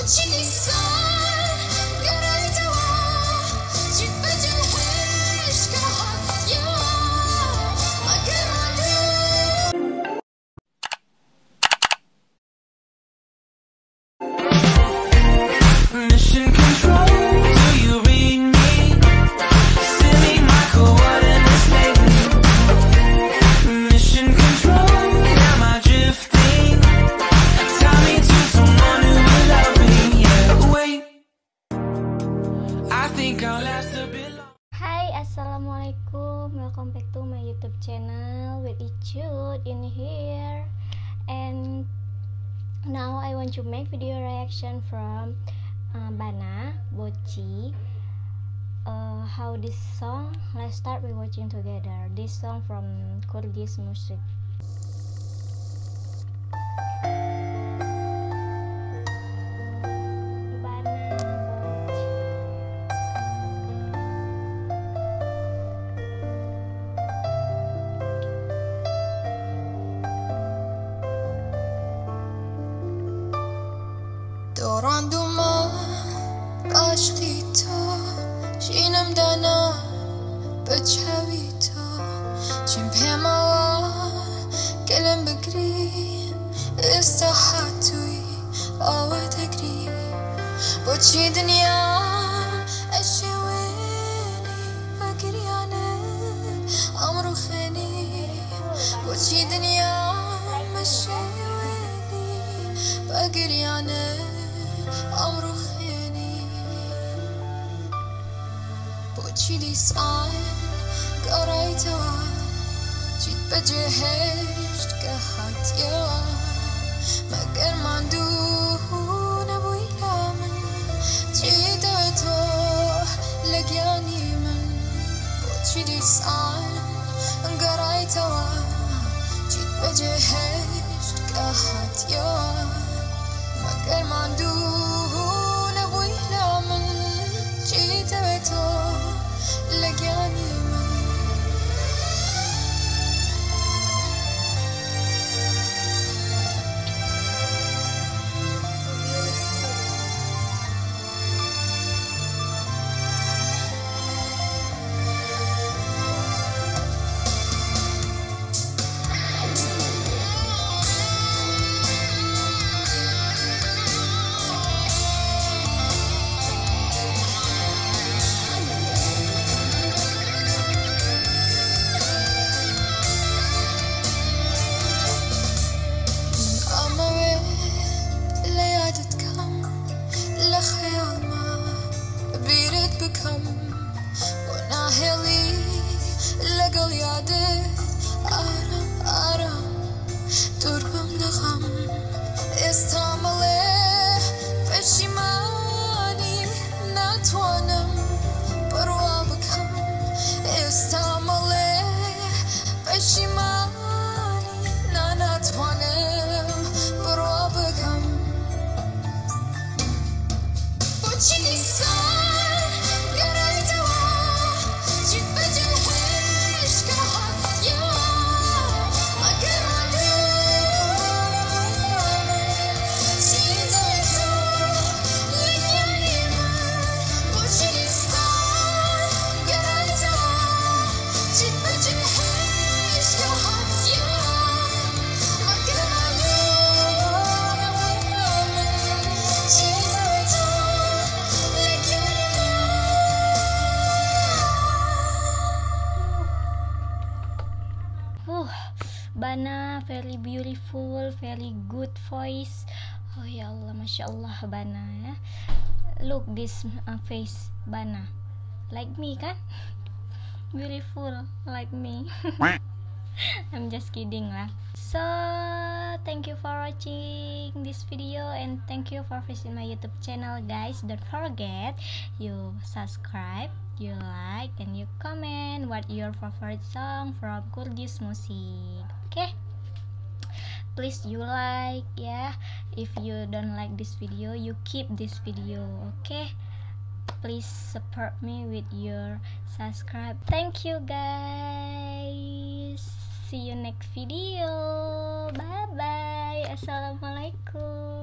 بۆچی دیسان گەڕایتەوە چیت بەجێ هێشت کە هاتیەوە مەگەر ماندوو Mission control, do you read me? Send me my coordinates lately. Mission control, am I drifting? Tie me to someone who will love me. Yeah, wait. I think I'll last a bit longer. Hai, assalamualaikum. Welcome back to my YouTube channel with Icut in here. And now I want to make video reaction from Bana Bochi. How this song? Let's start we watching together. This song from Kurdish music. Bana Bochi. دۆڕاندوومە عاشقی تۆ ژینم دانا بە چاوی تۆ چیم پێمەوە گەلم بگری ئێستا هاتووی ئاوە دەگری بۆچی دنیا ئەشێوێنی بە گریانت ئەمڕوخێنی بۆچی دنیا مەشێوێنی بە گریانت ئەمڕوخێنی بۆچی دیسان گەڕایتەوە چیت بەجێ هێشت کە هاتیەوە مەگەر ماندوو نەبووی لە من چی دەوێت تۆ لە گیانی من بۆچی دیسان گەڕایتەوە چیت بەجێ هێشت کە هاتیەوە مەگەر ماندوو نەبووی لە من چی دەوێت تۆ لە گیانی من. So beautiful. من ئەمەوێ لە یادت کەم لە خەیاڵما بیرت بکەم بۆ ناهێڵی لەگەڵ یادت ئارام ئارام دوور بم لە غەم ئێستا مەڵێ پەشیمانی ناتوانم بڕوا بکەم ئێستا مەڵێ پەشیمانی نا ناتوانم بڕوا بکەم بۆچی دیسان گەڕایتەوە چیت بەجێ هێشت کە هاتیەوە مەگەر ماندوو نەبووی لە من چی دەوێت تۆ لە گیانی من بۆچی دیسان گەڕایتەوە چیت بەجێ هێشت کە هاتیەوە مەگەر ماندوو نەبووی لە من چی دەوێت تۆ لە گیانی من. Bana very beautiful, very good voice. Oh ya Allah, masya Allah Bana ya. Look this face Bana, like me kan? Beautiful like me. I'm just kidding lah. So thank you for watching this video and thank you for visiting my YouTube channel, guys. Don't forget you subscribe, you like, and you comment what your favorite song from Kurdish music. Okay, please you like, yeah. If you don't like this video, you keep this video. Okay, please support me with your subscribe. Thank you guys, see you next video. Bye bye. Assalamualaikum.